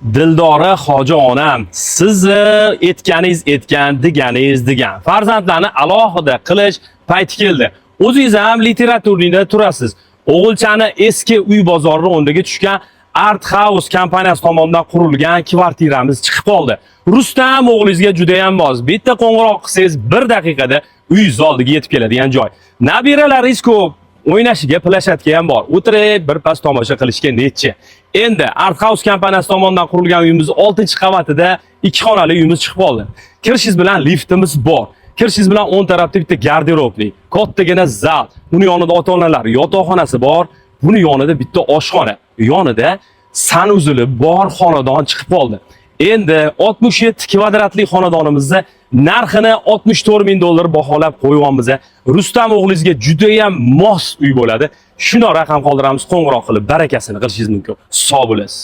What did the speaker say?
Dildora hoji onam, sizni etganingiz etgan, deganingiz degan. Farzandlarni alohida qilish payti keldi. O'zingiz ham литературный da turasiz. O'g'ilchani eski uy bozorini o'rniga tushgan Art House kompaniyasi tomonidan qurilgan kvartiramiz chiqib qoldi. Rustam o'g'lingizga juda ham mos. Bitta qo'ng'iroq qilsangiz, bir daqiqada uyingiz oldiga yetib keladigan joy. Nabiralaringiz ko'p, o'ynashiga площадка ham bor. O'tirib bir pas tomosha qilishga nechi. Endi Art House kompaniyasi tomonidan qurilgan uyimiz 6-qavatida 2 xonali uyimiz chiqib qoldi. Kirishingiz bilan liftimiz bor. Kirishingiz bilan o'ng tarafda bitta garderobli, kattagina zal, uni yonida ota-onalar yotoqxonasi bor, buni yonida bitta oshxona, yonida санузел i bor xonadon chiqib qoldi. Endi 67 kvadratli xonadonimizni narxini 64 ming dollar baholab qo'yyapmiz. Rustam o'g'lingizga juda ham mos uy bo'ladi. Shundoq raqam qoldiramiz, qo'ng'iroq qilib barakasini qilishingiz mumkin. Sog' bo'lasiz.